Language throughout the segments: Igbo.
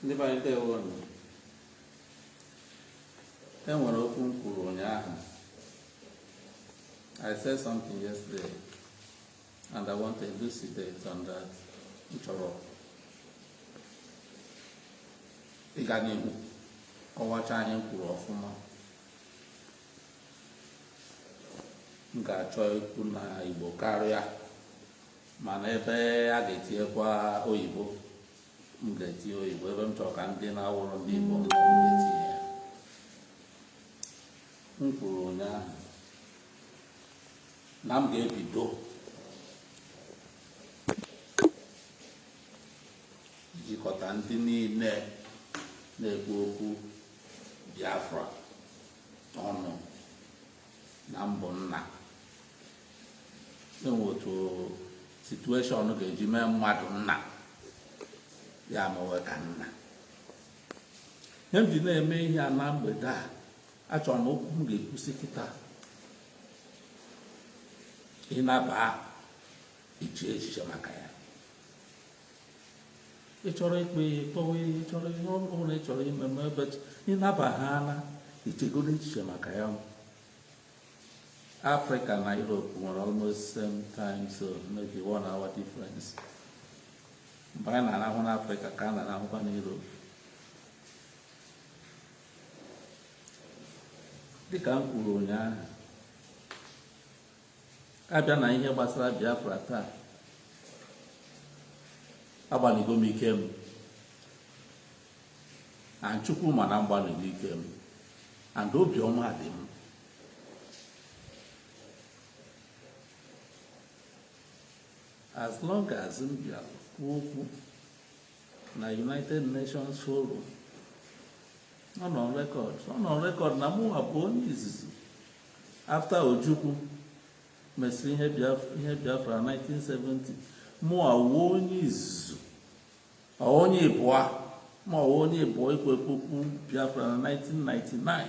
Ndị be anyị, ndewo nụ. E nwere okwu m kwuru ụnyaahụ. I said something yesterday and I want to elucidate on that. M chọrọ ịga n'ihu kọwacha ihe m kwuru ọfụma. M ga-achọ ikwu na Igbo karịa, mana ebe a ga-etinyekwa oyibo, m ga-etinye oyibo. Ebe m chọrọ ka ndị na-awụrụ ndị Igbo, m ga-etinye ya. M kwuru ụnyaahụ na m ga-ebido jikọta ndị niile na-ekwu okwu Biafra ọnụ na mbụ nna enwe otu situation ga-eji mee mmadụ nna ya mewe ka nna. Ihe m ji na-eme ihe a na mgbede a, achọrọ m okwu m ga-ekwusi kịta ịnaba iche echiche maka ya. Ị chọrọ ikpe ihe, kpọwa ihe ị chọrọ, ihe ọ bụla ị chọrọ ime, ma ebe ịnaba ha na ichegoro echiche maka ya. Africa na Europe nwere almost same time zone, maybe 1 hour difference. Mgbe anyị na-arahụ n'Africa ka a na-arahụkwa n'Europe. Dịka m kwuru ụnyaahụ, abịa na ihe gbasara Biafra taa, agbaligo m ike m, and Chukwu ma na mgbaligo ike m, and obiọma dị m. As long as m bịara kwuo okwu na United Nations Forum, ọ nọ record, ọ nọ record na mụnwa bụ onye izizi after Ojukwu mesịrị ihe Biafra 1970. Mụnwa wuo onye izizi, onye ịbụa. Mụnwa wuo onye ịbụọ ikwu okwu Biafra na 1999.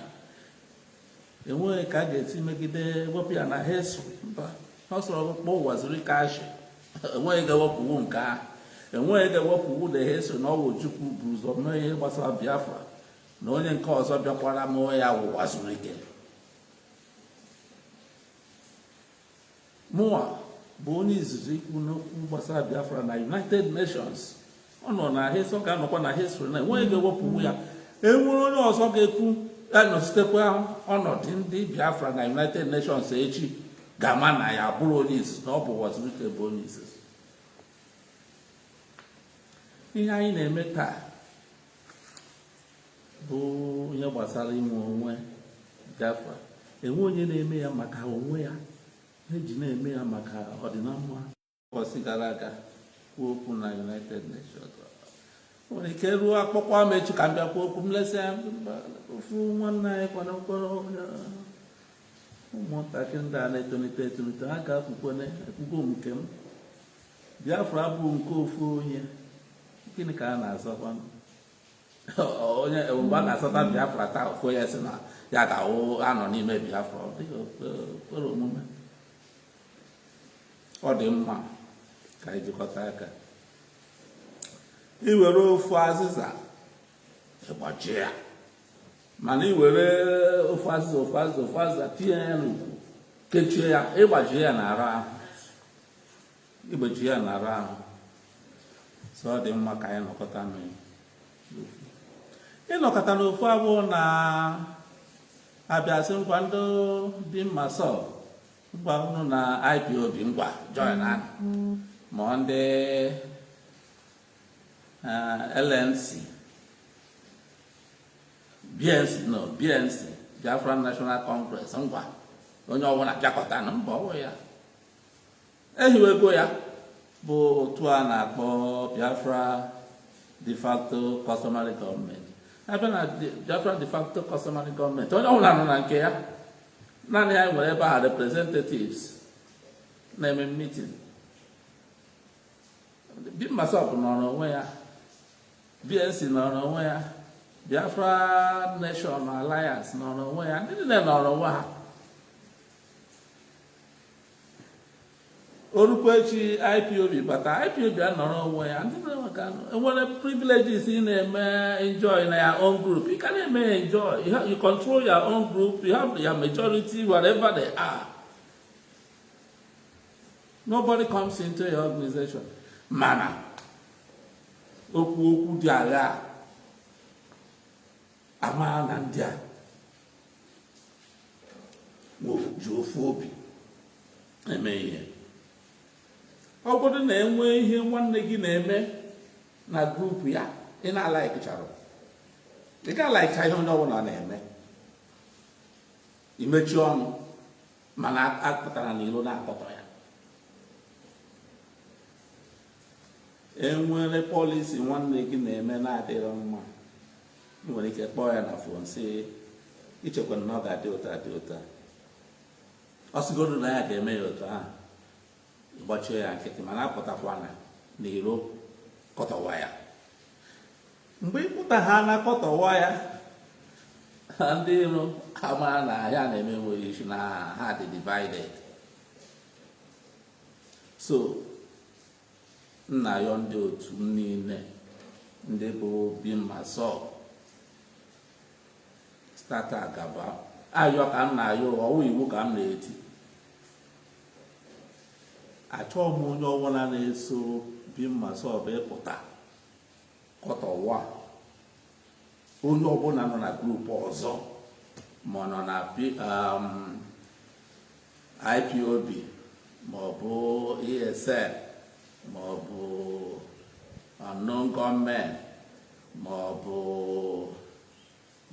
Enweghị ka a ga-esi megide wepụ ya na history. Mba, ọ sọrọ kpọọ Uwazuruike ashị, enweghị ga-ewepụwu nke ahụ. Enweghị ga-ewepụwu the history na ọwụ Ojukwu bụ ụzọ mee ihe gbasara Biafra, na onye nke ọzọ bịakwara mee ya wụ Uwazuruike. Mụnwa bụ onye izizi ikwu n'okwu gbasara Biafra na United Nations. Ọ nọ na history, ọ ga-anọkwa na history na enweghị ga-ewepụwu ya. Enwere onye ọzọ ga-ekwu anọchitekwa ọnọdụ ndị Biafra na United Nations echi, ga-ama na ya bụrụ onye izizi, na ọ bụ Uwazuruike bụ onye izizi. Ihe anyị na-eme taa bụ ihe gbasara inwe onwe Biafra. Enwe onye na-eme ya maka onwe ya, eji na-eme ya maka ọdịnamma. Ụbọchị gara aga kwuo okwu na United Nations, nwere ike ruo akpọkwa m echi ka m bịa kwuo okwu. M lesịa ofu nwanne anyị kwanakwara ụmụntakịrị ndị a na-etolite etolite, ha ga-akwukwene ekwugo m nke m. Biafra bụ nke ofu onye. Gịnị ka a na-azọkwa? Onye mgbe a ga-asọta Biafra taa, ofu onye sị na ya ga-awụ anọ n'ime Biafra, ọ dịghị kwere omume. Ọ dị mma ka anyị jikọta aka. Iwere ofu azịza, ịgbajie ya, mana iwere ofu azịza, ofu azịza, ofu azịza, tinye ya n'ukwu, kechie ya, ịgbajie ya na-arụ ahụ, igbochi ya na-arụ ahụ. So ọ dị mma ka anyị nọkọta n'ofu. Ịnọkọta n'ofu abụọ na abịa sị ngwa, ndị dị mma, sọ ngwa, unu na IPOB, ngwa join ma ndị LNC, BNC, no, BNC, Biafra National Congress, ngwa, onye ọbụla bịakọta na mba ọwụ ya ehiwego ya bụ otu a na-akpọ Biafra de facto customary government. Abịa na Biafra de facto customary government, onye ọbụla nọ na nke ya. Naanị ya nwere ebe a representatives na-eme meeting. BIM-MASSOB nọrọ onwe ya, BNC nọrọ onwe ya, Biafra Nation Alliance nọrọ onwe ya, ndị niile nọrọ onwe ha. Orukwechi IPOB bata, IPOB anọrọ onwe ya. Ndị enwere privileges ị na-eme enjoy na your own group, you can eme enjoy. You control your own group, you have your majority wherever they are. Nobody comes into your organization. Mana okwu okwu dị agha ama na ndị a ji ofu obi eme ihe. Ọ bụrụ na enwee ihe nwanne gị na-eme na group ya ị na-alaikchara, ị ga-alaikcha ihe onye ọbụla na-eme, imechi ọnụ, mana apụtara n'ilo na-akọtọ ya. Enwere policy nwanne gị na-eme na-adịghị mma, ị nwere ike kpọọ ya na phone, sị ichekwa na ọ ga-adị otu a dị otu a. Ọ sịgodu na ya ga-eme ya otu ahụ, gbachie ya nkịtị, mana apụtakwana n'iro kọtọwa ya. Mgbe ị pụta ha na kọtọwa ya, ndị iro amara na ya na-eme enweghị isi, na ha dị divided. So nna yọ ndị otu m niile, ndị bụ BIM-MASSOB starter gaba, ayọ ka m na-ayọ, ọwụ iwu ka m na-eti. Achọghị m onye ọbụla na-eso BIM-MASSOB ịpụta kọtọwa onye ọbụla nọ na group ọzọ, ma ọ nọ na IPOB, ma ọ bụ ESN, ma ọ bụ unknown gunmen, ma ọ bụ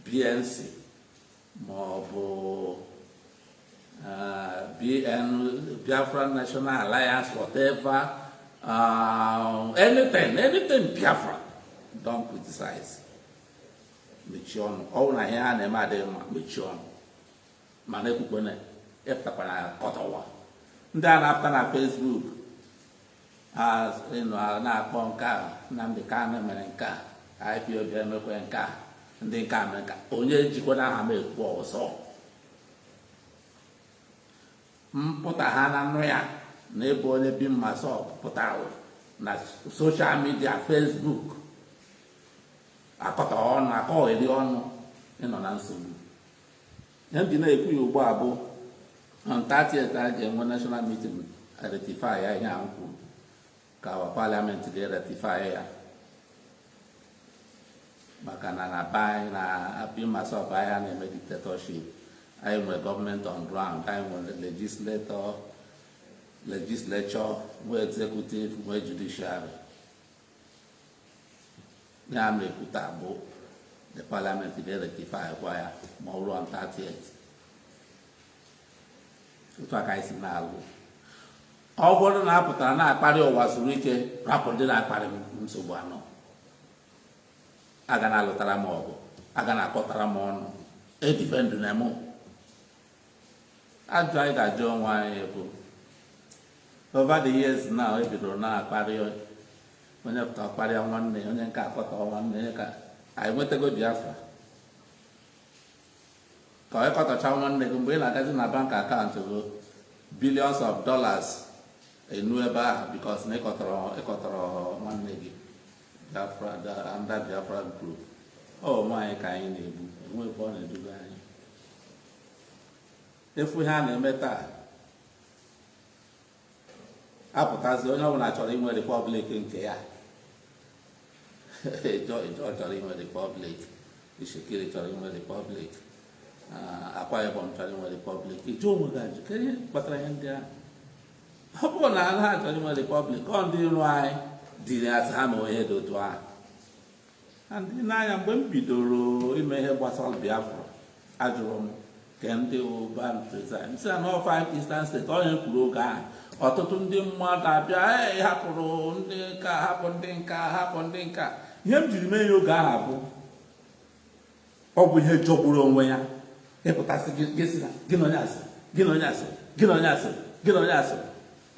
BNC, ma ọ bụ BN, Biafra National Alliance, whatever, anything, anything Biafra, don't criticize. Mechie ọnụ. Ọ bụrụ na ihe ha na-eme adịghị mma, mechie ọnụ, mana ekwukpene ịpụtakwara kọtọwa. Ndị a na-apụta na Facebook na-akpọ nke a Nnamdi Kanu mere nke a, IPOB emekwe nke a, ndị nke a mere nke a, onye jikwana aha m ekwu ọzọ. Mpụta ha na nnu ya na ịbụ onye BIM-MASSOB pụtara na social media, Facebook, akọta ọnụ, akọgheri ọnụ, ịnọ na nsogbu. Ihe m ji na-ekwu ya ugbu a bụ on 30th a ga-enwe national meeting, rectify ya ihe a m kwuru, ka our parliament ga-rectify ya, maka na na be anyị na BIM-MASSOB anyị na-eme dictatorship. Anyị nwere gọọmenti on ground, anyị nwere legislature, nwee executive, nwee judiciary. Ya na-ekwuta bụ the parliament ga-rectify kwa ya ma ọ bụrụ on 30th. Otu a ka anyị si na-alụ. Ọ bụrụ na a pụtara na-akparị ụwa zuru ike, rapụ ndị na-akparị m, nsogbu anọ aga na-alụtara m ọgụ, aga na-akọtara m ọnụ, edifendụ na mụ. Ajụ anyị ga-ajụ onwe anyị bụ, over the years now, ebidoro na-akparị onye pụta kparịa nwanne, onye nke akọta nwanne, onye ka anyị nwetago Biafra, ka onye kọtacha nwanne gị. Mgbe ị na-agazi na bank account gị, billions of dollars enu ebe ahụ, because na ịkọtọrọ nwanne gị. Biafra, under Biafra group, ọ onwe anyị ka anyị na-egbu, enwekwa ọ na-eduga anyị efu. Ihe a na-eme taa, apụtazi onye ọbụla chọrọ inwe republic nke ya. Ịjọ chọrọ inwe republic, Ishekiri chọrọ inwe republic, Akwa Ibom chọrọ inwe republic. Ịjụ onwe gị ajụ, kedu ihe kpatara ihe ndị ahụ? Ọ bụrụ na ha chọrọ inwe republic, ọ ndị iro anyị dịrị asị ha ma ihe dị otu ahụ. Ndị n'anya, mgbe m bidoro ime ihe gbasara Biafra, ajụrụ m ke ndị ụba m sị na ọ five eastern state. Onye kwuru oge ahụ, ọtụtụ ndị mmadụ abịa, ee, hapụrụ ndị nka, hapụ ndị nka, hapụ ndị nka. Ihe m jiri mee ya oge ahụ bụ ọ bụ ihe jọgburu onwe ya ịpụtasị gị sị na gị na onye asị, gị na onye asị, gị na onye asị, gị na onye asị.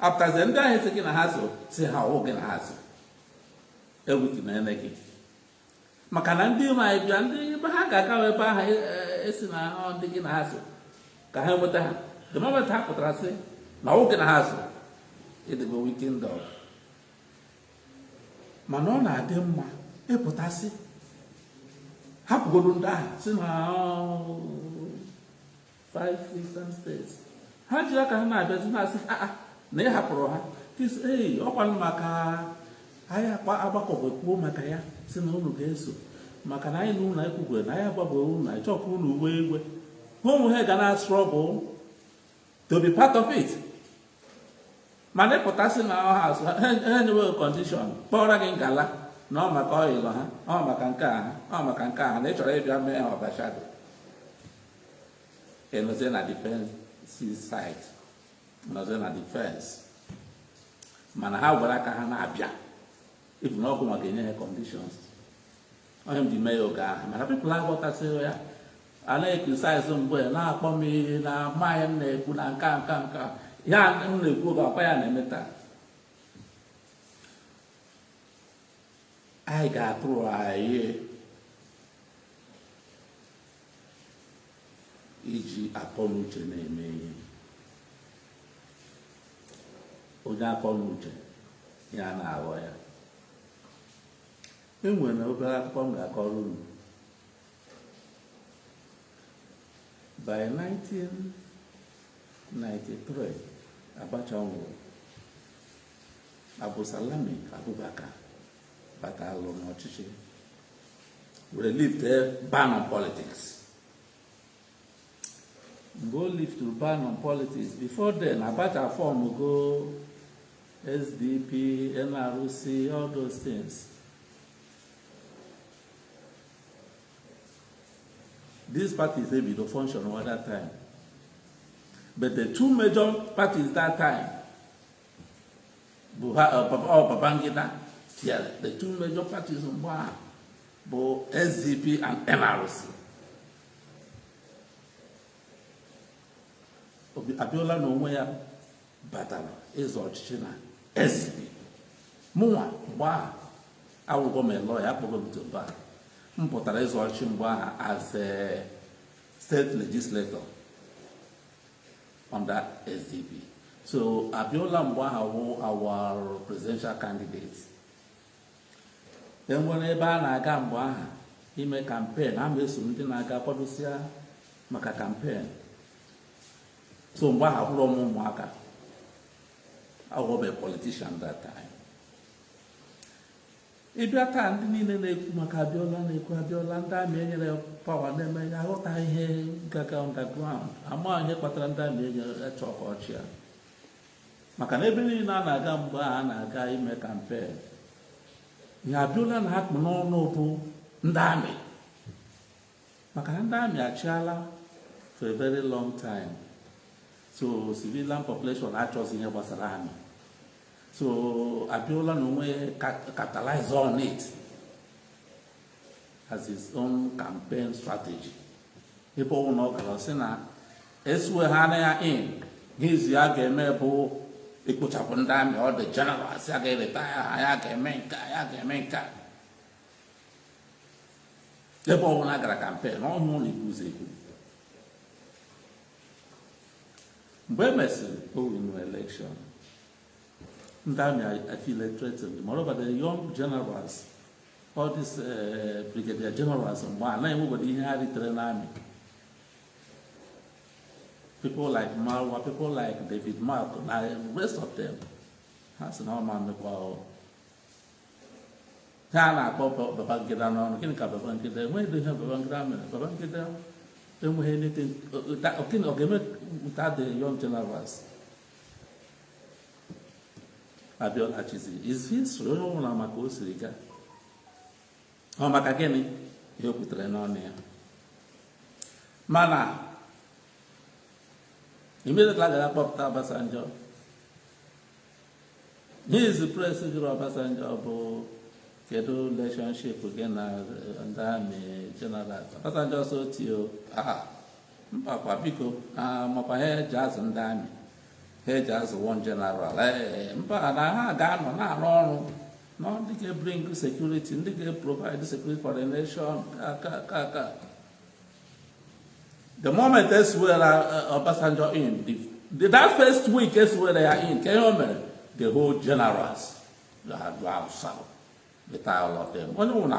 Apụtazie ndị ahụ sị gị na ha so, si ha ọwụ gị na ha so, egwu na-eme gị, maka na ndị iro anyị bịa, ndị ebe ha ga-aga ebe ahụ esi na ndị gị na ha so ka ha nweta ha. The moment ha pụtara sị na ọwụ gị na ha so, Ịdịgo weekend up. Mana ọ na-adị mma ịpụtasị, hapụgodu ndị ahụ si na five eastern states, ha ji aka ha na-abịazi na-asị aa na ị hapụrụ ha. Ee, ọkwanụ maka anyị agbakọbụ kwuo maka ya, si na unu ga-eso, maka na anyị na unu ekwugwe na anyị agbabụ unu, anyị chọkwa unu uwe igwe ha onwe ha ga na struggle to be part of it. Mana ịpụtasị na ọha azụ ha enyewe condition, kpọrọ gị ngala na ọ maka oil ha, ọ maka nke a ha, ọ maka nke a ha, na ị chọrọ ịbịa mee ha overshadow, ịnọzie na defense side, nọzie na defense. Mana ha gwara aka ha na-abịa ifu na ọgwụ maka enye ha conditions onye m ji mee ya oge ahụ. Mana people aghọtasịghị ya, a na-ecriticize mgbe na-akpọ m ihe na amaghị m na-ekwu na nka nka nka ya m na-ekwu oge ọkwa ya na-eme taa. Anyị ga-atụrụ anyị iji akọ na uche na-eme ihe. Onye akọ na uche ya na-aghọ ya. E nwere obere akụkọ m ga-akọrọ unu. By 1993, Abacha nwụrụ, Abdulsalami Abubakar batalụ n'ọchịchị, were lift ban on politics. Mgbe o lifturu ban on politics, before then Abacha form go SDP, NRC, all those things. These parties ebido function at that time, but the two major parties that time bụ Babangida tiere. The two major parties mgbe ahụ bụ SDP and NRC. Abiola na onwe ya batara ịzọ ọchịchị na SDP. Mụnwa mgbe ahụ awụgo m lọya, akpọgo m to bar. M pụtara ịzọ ọchịchị mgbe ahụ as a state legislator under SDP. So Abiola mgbe ahụ wụ our presidential candidate. Enwere ebe a na-aga mgbe ahụ ime campaign, a ma-eso ndị na-aga kwadosia maka campaign. So mgbe ahụ ahụrụ m ụmụaka, aghọbe politician that time. Ịbịa taa, ndị niile na-ekwu maka Abiola na-ekwu Abiola, ndị army enyere power na-eme ya, aghọtaghị ihe gaga underground, ama ihe kpatara ndị army enyere ya chọọ ka ọchịa, maka na ebe niile a na-aga mgbe a na-aga ime campaign, ihe Abiola na-akpụ n'ọnụ bụ ndị army, maka na ndị army achịala for a very long time. So civilian population achọghịzi ihe gbasara army. So Abiola na onwe capitalize on it as his own campaign strategy. Ebe ọnwụ na ọ gara sị na esiwe ha na ya in his ya ga-eme bụ ikpochapụ ndị army, ọ dị generals ya ga-ereta ya, ha ya ga-eme nke ya ga-eme nke. Ebe ọnwụ na gara campaign ọhụụ na ibuzo ekwu. Mgbe e mesịrị o win election, ndị army feel threatened. Moreover, the young generals, all these brigadier generals mgbe a na-enwegodi ihe ha ritere n'army, people like Marwa, people like David Mark na the rest of them, ha sị na ọ ma mmekwa. Ha na-akpọ Babangida n'ọnụ. Gịnị ka Babangida enweghị ihe Babangida mere? Babangida enweghị anything ọ ga-eme without the young generals. Abiola chizi is history. Onye ọbụla maka o siri gaa, ọ maka gịnị ihe o kwutere n'ọnụ ya. Mana immediately a gara kpọpụta Obasanjo, his press jụrụ Obasanjo bụ kedu relationship gị na ndị army general. Obasanjo so tio mbakwa biko, makwa ha eji azụ ndị army, ha eji azụ one general mba na ha ga-anọ na-arụ ọrụ na ndị ga-bring security, ndị ga-provide security for the nation. Ka the moment esiwere Obasanjo in, that first week esiwere ya in, ka ihe o mere The whole generals ga-awụsa with all of them. Onye nwụrụ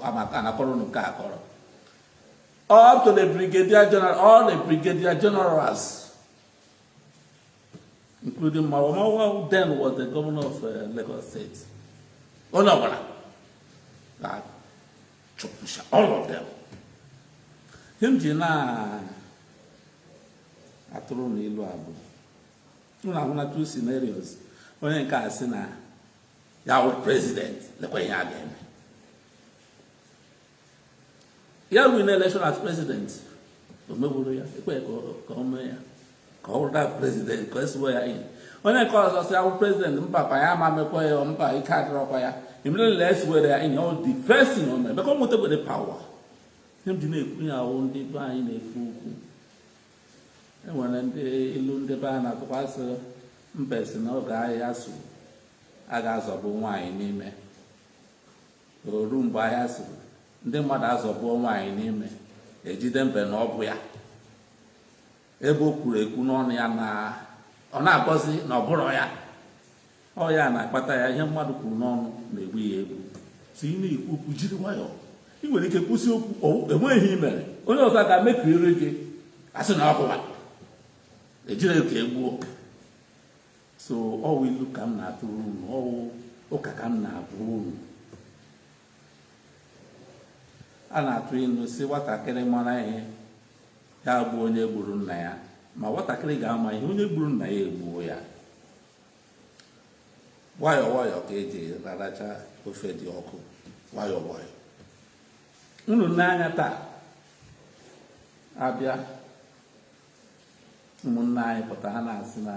amaka anakọrọ nke akọrọ up to the brigadier general, all the brigadier generals, including Marwa. Marwa then was the governor of Lagos State. Onye ọbụla ga-chụpụcha all of them. Ihe m ji na-atụrụ n'ilu a bụ unu ahụ na two scenarios. Onye nke a sị na ya wụ president, lekwa ihe a ga-eme. Ya win election as president, o megburu ya, ekwe ka o mee ya ka ọ bụrụ that president, ka esiwo ya in. Onye nke ọzọ sị awụ president, mba kwa ya ama mekwa ya, mba, ike adịrọkwa ya. Immediately esiwere ya in, ọ the first thing o mere meka o nwetakwere power. Ihe m ji na-ekwu ya awụ ndị be anyị na-ekwu okwu. Enwere ndị ilu ndị be anyị na-atụkwasị mbe si na oge ahịa suru a ga-azọgbu nwaanyị n'ime. Oru mgbe ahịa suru, ndị mmadụ azọgbuo nwaanyị n'ime, ejide mbe na ọ bụ ya ebe o kwuru ekwu n'ọnụ ya na ọ na-agọzi na ọ bụrụ ya. Ọ ya na-akpata ya. Ihe mmadụ kwuru n'ọnụ na-egbu ya egbu. So ị na-ekwu okwu, jiri nwayọọ. Ị nwere ike kwụsị okwu, enweghị ihe i mere, onye ọzọ ga-emekiri gị, asị na ọ bụwa ejiri ka egbuo. So ọwụ ilu ka m na-atụrụ unu, ọwụ ụka ka m na-abụ unu. A na-atụ ilu si nwatakịrị mara ihe, ya gbuo onye gburu nna ya. Ma nwatakịrị ga-ama ihe, onye gburu nna ya egbuo ya. Nwayọọ nwayọọ ka eji raracha ofe dị ọkụ, nwayọọ nwayọọ. Unu n'anya taa, abịa ụmụnne anyị pụta, ha na-asị na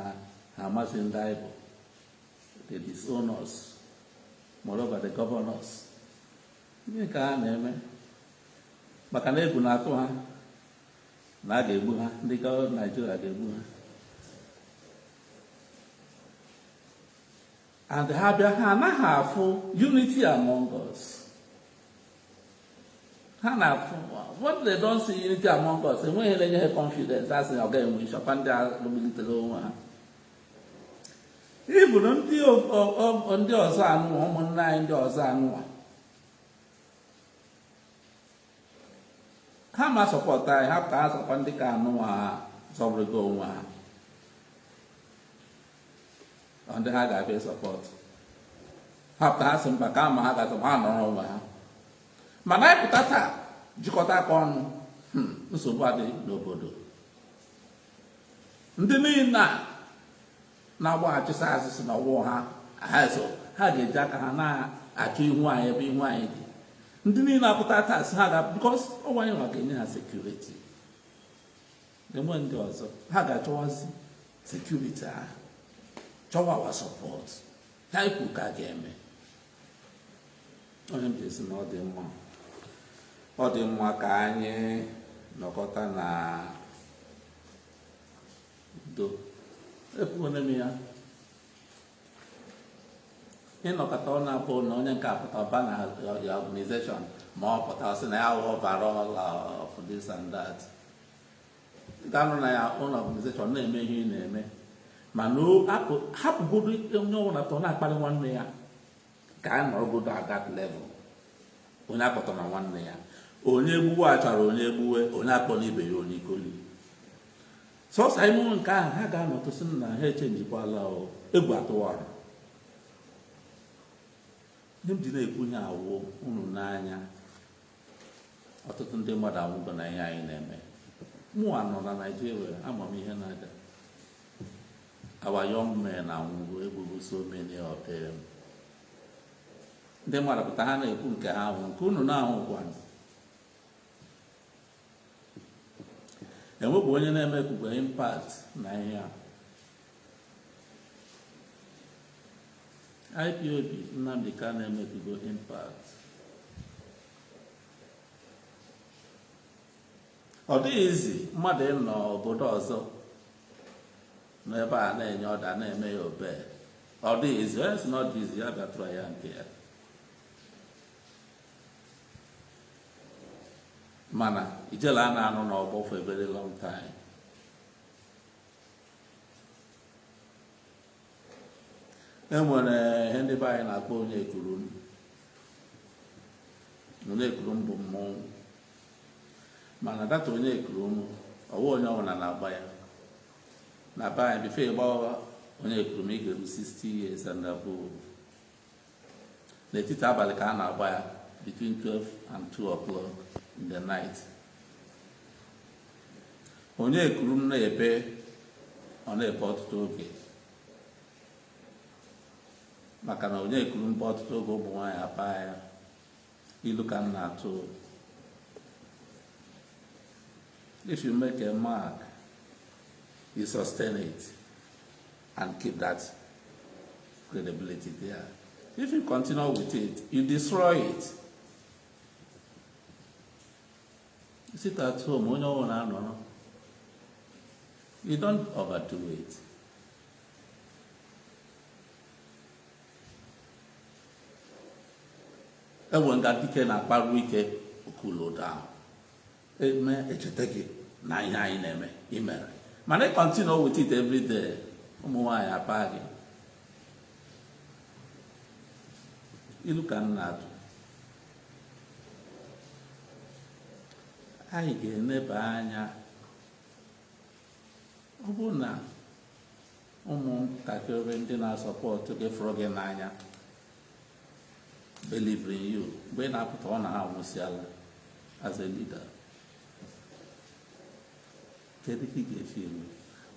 ha amasị ndị anyị bụ. They disown us, moreover the governors. Ihe ka ha na-eme maka na egwu na-atụ ha na a ga-egbu ha, ndị gọọmenti Naijiria ga-egbu ha. And ha bịa, ha anaghị afụ unity among us. Ha na-afụ what they don't see, unity among us. Enweghị na-enye ha confidence. A sị na ọ ga-enwe ịchọkwa ndị alụbilitere onwe ha. Ibụrụ ndị ndị ọzọ anụwa, ụmụnne anyị ndị ọzọ anụwa, ha ma support anyị. Ha pụta, ha sọkwa ndị ka anụwa zọbụrụgo onwe ha, ndị ha ga-abịa support. Ha pụta, ha sị mba, ka ama ha ga-asọ ha nọrọ onwe ha. Mana anyị pụta taa jikọta aka ọnụ, nsogbu adị n'obodo. Ndị niile a na-agbaghachisi asịsị na ọwụ ha ha so, ha ga-eji aka ha na-achọ ihu anyị ebe ihu anyị dị. Ndị niile apụta taa sị ha ga, because ọnwa anyị nwa ga-enye ha security, enwe ndị ọzọ ha ga-achọwazi security ahụ, chọwa our support. Ha ikwu ka a ga-eme. Onye m ji esi na ọ dị mma, ọ dị mma ka anyị nọkọta na udo. Ekwuone m ya, ịnọkọta ọ na-abụ na onye nke apụta ọba na ya organization, ma ọ pụta sị na ya wụ overall of this and that. Ga-anọ na ya own organization na-eme ihe ị na-eme, mana hapụgodo onye ọbụla tọ na-akparị nwanne ya, ka a nọrọgodo at that level. Onye akpọtọ na nwanne ya, onye egbuwe achara, onye egbuwe onye akpọ n'ibe ya onye ikoli. Sọsọ ime nke ahụ, ha ga-anọtụsị na ha echenjikwala. Egwu atụwara. Ihe m ji na-ekwu ihe awụ unu n'anya, ọtụtụ ndị mmadụ anwụgo na ihe anyị na-eme. Mụ nọ na Naijiria, ama m ihe na-aga. Our young men anwụgo, egbugo so many of them. Ndị mmadụ pụta, ha na-ekwu nke ha hụ, nke unu na-ahụkwa. Enwebụ onye na-emekwukwa impact na ihe a. IPOB Nnamdi Kanu emekwugo impact. Ọ dịghị izi mmadụ ịnọ obodo ọzọ n'ebe a na-enye ọda na-eme ya obe. Ọ dịghị izi. Onye sị na ọ dị izi, ya bịatụrụ ya nke ya. Mana ijele a na-anọ n'ọgbọ for a very long time. Enwere ihe ndị be anyị na-akpọ onye ekuru m. Onye ekuru m bụ mmọnwụ, mana data onye ekuru m, ọwụ onye ọbụla na-agba ya. Na be anyị, before ịgbawa onye ekuru m, ị ga-eru 60 years and above. N'etiti abalị ka a na-agba ya, between 12 and 2 o'clock in the night. Onye ekuru m na-ebe, ọ na-ebe ọtụtụ oge, maka na onye ekuru m bụ ọtụtụ oge ụmụ nwaanyị apa ya. Ilu ka m na-atụ: if you make a mark, you sustain it and keep that credibility there. If you continue with it, you destroy it. You sit at home, onye ọbụla anọrọ, you don't overdo it. Enwe nga dike na-akparu ike cool down, eme echeta gị na ihe anyị na-eme imere. Mana ị continue with it every day, ụmụ nwaanyị apa gị. Ilu ka m na-atụ. Anyị ga-eneba anya. Ọ bụrụ na ụmụntakịrị ndị na-asọpọtụ gị fụrụ gị n'anya, believe in you, mgbe ị na-apụta, ọ na ha anwụsịala as a leader, kedu ka ị ga-efi elu?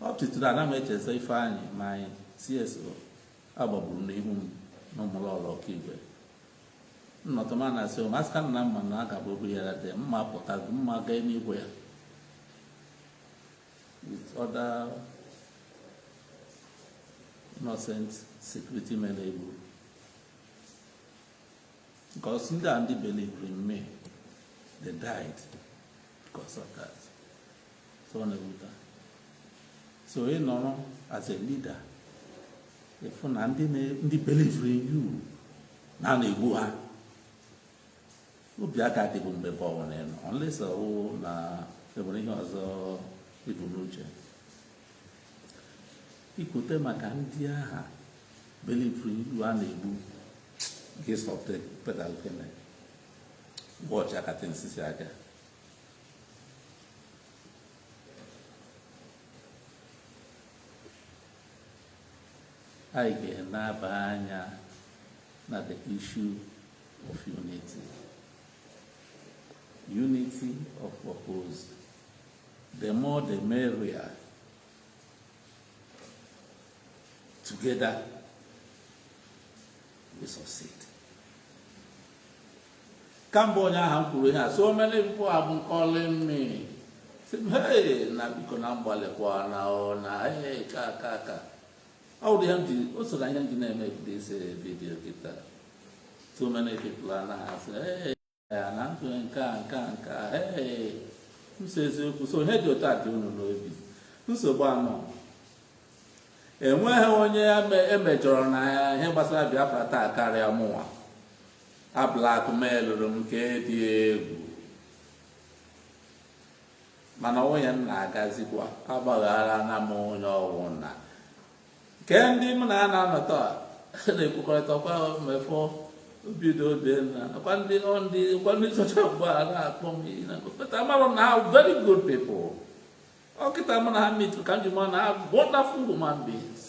Up to today, ana m echeza Ifeanyị ma anyị CSO agbagburu n'ihu m n'ụmụlọlọ Ọkaigwe nnọtụma na-asị m asịka nna mma na a ga-abụ ya dị mma, pụta mma gaa n'igwe ya with other innocent security men egbu, because ndị a ndị believe in me, they died because of that. So ọ na-ewuta. So ị nọrọ as a leader, ịfụ na ndị believe in you na a na-egbu ha, obi aka adịghị mgbe ebe ọbụla ị nọ, unless ọwụ na enwere ihe ọzọ ibu n'uche ikwute maka ndị agha believe in you a na-egbu gị. Stop the pedal kene, watch aka things si aga. Anyị ga-enaba anya na the issue of unity, unity of purpose. The more the merrier. Together we succeed. Kamgbe onye ahụ m kwuru ihe a, so many people have been calling me, say, "Hey, na biko, na mgbalịkwa na ọ na hey, ka ka ka ọ bụ ihe m ji o so na ihe m ji na-eme this video kịta." So many people anaghị asị, "Hey, ya na ndụ nke a, nke a, nke a." Hey, m si eziokwu, so ihe dị otu a dị unu n'obi, nsogbu anọ enweghị onye emejọrọ na ihe gbasara Biafra taa karịa mụnwa. A blackmailụrụ m nke dị egwu, mana nwunye m na-agazikwa agbaghara na m onye ọwụna nke ndị m na ya na-anọta na-ekwukọrịta kwa mefọ obido obienna kwa ndị ndị kwa ndị socha mgbe a na-akpọ m iyi na but amara m na ha very good people. Ọ kịta mụ na ha meet ka m ji mara na ha wonderful human beings.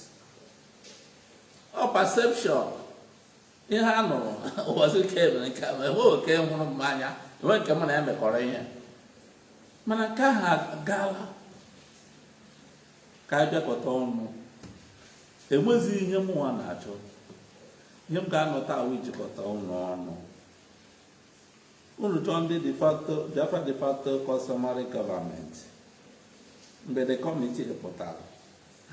Ọ perception ihe a nụrụ ụbọchị nke mere nke a, enwe oke hụrụ mmanya, enwe nke mụ na ya mekọrọ ihe, mana nke ahụ agaala. Ka anyị bịakọta ọnụ. Enwezighị ihe mụnwa na-achọ. Ihe m ga-anọta ahụ ijikọta ụnụ ọnụ. Unu chọọ ndị de facto Biafra, de facto customary government, mgbe the committee pụtara,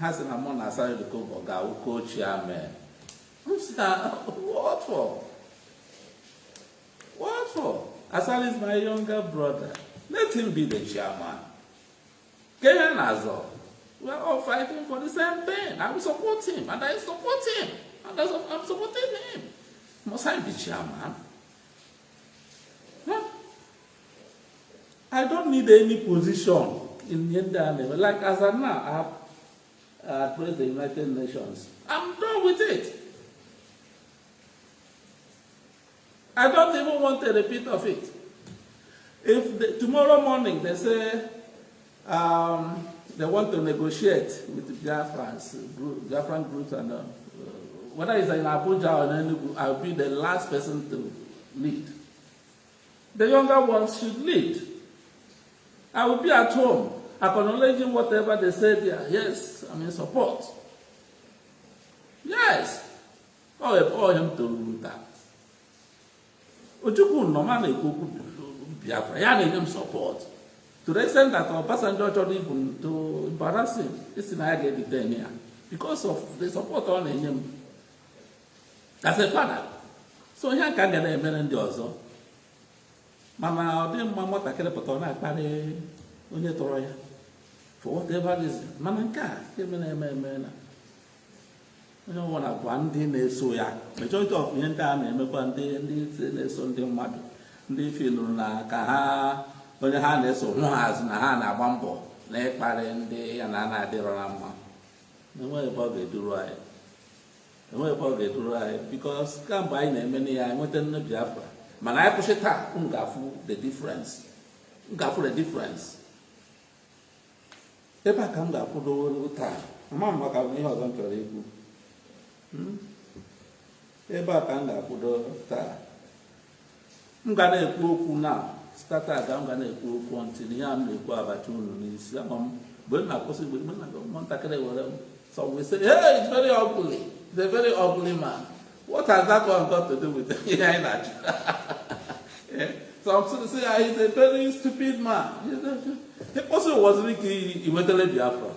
ha sị na mụ na Asari Dokubo ga-awụ co-chairman. M sị na what for? What for? Asari is my younger brother, let him be the chairman. Ke ihe na-azọ? We are all fighting for the same thing. I will support him and I support him and I'm supporting him. Must I be chairman? Huh? I don't need any position in the like as of now. I have addressed the United Nations. I'm done with it. I don't even want a repeat of it. If tomorrow morning they say they want to negotiate with the Biafrans, Biafran groups, and whether it's in Abuja or in Enugu, I'll be the last person to lead. The younger ones should lead. I will be at home acknowledging whatever they say there. Yes, I'm in support. Yes. Ọ him to that. Ojukwu nọ ma na-ekwu okwu Biafra, ya na-enye m support. To the extent that Obasanjo chọrọ even to embarrass him, isi na ya ga-detain ya because of the support ọ na-enye m as a father. So ihe a ka ga na-emere ndị ọzọ. Mana ọ dị mma nwatakịrị pụta, ọ na-akparị onye tọrọ ya for whatever reason. Mana nke a eme eme emeela. Onye ọbụla gwa ndị na-eso ya, majority of ihe ndị a na-emekwa, ndị na-eso ndị mmadụ, ndị filụrụ na ka ha onye ha na-eso hụ ha azụ na ha na-agba mbọ na ịkparị ndị ya na na-adịrọ na mma. Enweghị ebe ọ ga-eduru anyị, enweghị ebe ọ ga-eduru anyị, because kamgbe anyị na-eme ya, anyị nweta nne Biafra. Mana anyị kwụsị taa, m ga-afụ the difference, m ga-afụ the difference. Ebe a ka m ga-akwụdo taa. Ama m maka ihe ọzọ m chọrọ ikwu. Ebe a ka m ga-akwụdo taa. M ga na-ekwu okwu na stata ga m ga na-ekwu okwu ntị ihe a m na-ekwu abacha unu n'isi. Ama m mgbe m na-akwụsị, mgbe m na ụmụntakịrị were m. Some will say, "Hey, it's very ugly. It's a very ugly man." What has that one got to do with ihe anyị na-achọ? Some say, "Ah, he's a very stupid man." Ịkpọsị ụwa ike iwetara Biafra.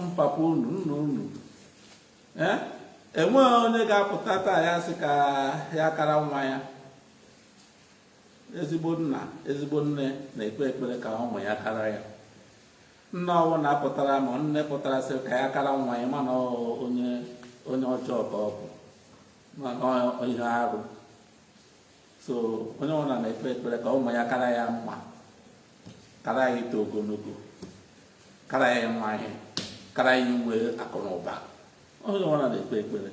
Mpapa unu, nna unu, enweghị onye ga-apụta taa ya sị ka ya kara nwa ya. Ezigbo nna, ezigbo nne na-ekpe ekpere ka ụmụ ya kara ya. Nna ọwụ na-apụtara ma nne pụtara sị ka ya kara nwa ya, mana onye ọjọọ ka ọ bụ, mana ihe arụ. So onye ọbụla na-ekpe ekpere ka ụmụ ya kara ya mma, kara ya ito ogologo, kara ya ịma ihe, kara ya inwe akụ na ụba. Onye ọbụla na-ekpe ekpere,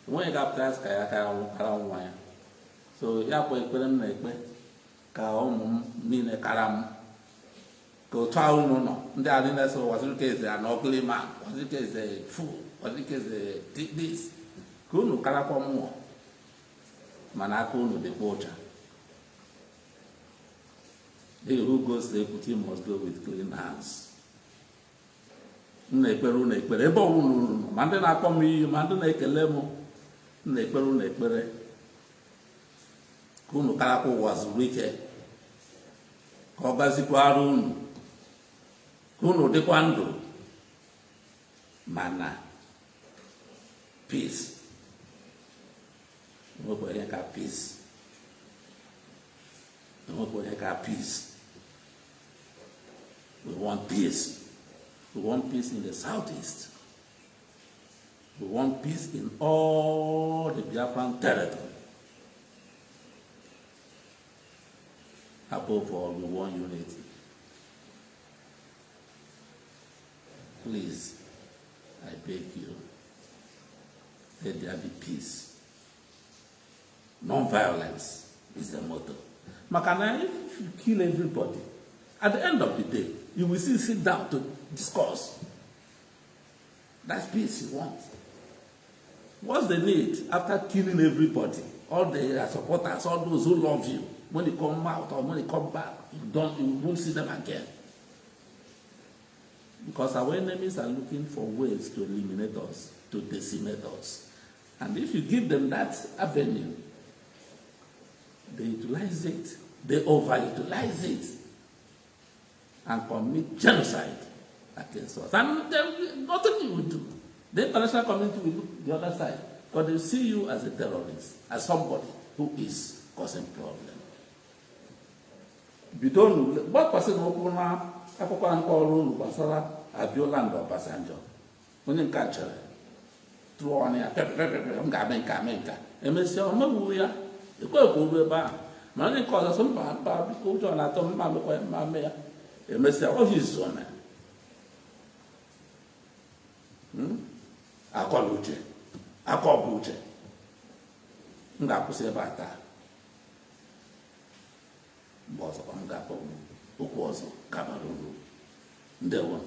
enweghị ga-apụtara sị ka ya kara nwa ya. So ya kwa ekpere m na-ekpe ka ụmụ m niile kara m, ka otu ahụ unu nọ. Ndị a niile sị Uwazuruike is an ugly man, Uwazuruike is a fool, Uwazuruike is a this, ka unu karakwa mmụọ, mana aka unu dịkwa ụcha. He who goes to equity must go with clean hands. M na-ekpere unu ekpere ebe ọbụla unu nọ, ma ndị na-akpọ m iyi, ma ndị na-ekele m. M na-ekpere unu ekpere ka unu karakwa ụwa zuru ike, ka ọ gazikwara unu, ka unu dịkwa ndụ. Mana peace, enwekwa ihe ka peace, enwekwa ihe ka peace. We want peace. We want peace in the southeast. We want peace in all the Biafran territory. Above all, we want unity. Please, I beg you, let there be peace. Non-violence is the motto. Maka na if you kill everybody, at the end of the day, you will still sit down to discuss. That's peace you want. What's the need after killing everybody? All the supporters, all those who love you, when they come out or when they come back, you won't see them again. Because our enemies are looking for ways to eliminate us, to decimate us. And if you give them that avenue, they utilize it, they overutilize it, and commit genocide against us. And then nothing you will do. The international community will look the other side, because they see you as a terrorist, as somebody who is causing problem. Bidonu gbakwasị n'ụkwụ na akwụkwọ nke ọrụ unu gbasara Abiola na Obasanjo. Onye nke a chere tụọ ọnụ ya pepepepepe, m ga-ame nke ame nke a. Emesịa, o megbu ya, ekwe ka o ruo ebe ahụ. Ma onye nke ọzọ sị, "Mba, mba, biko, ụjọ na-atọ m, mma mekwa ya, mma mee ya." Emesịa, ọ izu ome akọ na uche, akọ bụ uche. M ga-akwụsị ebe a taa. Mgbe ọzọkwa, m ga-akpọ okwu ọzọ ga-abara uru. Ndewo.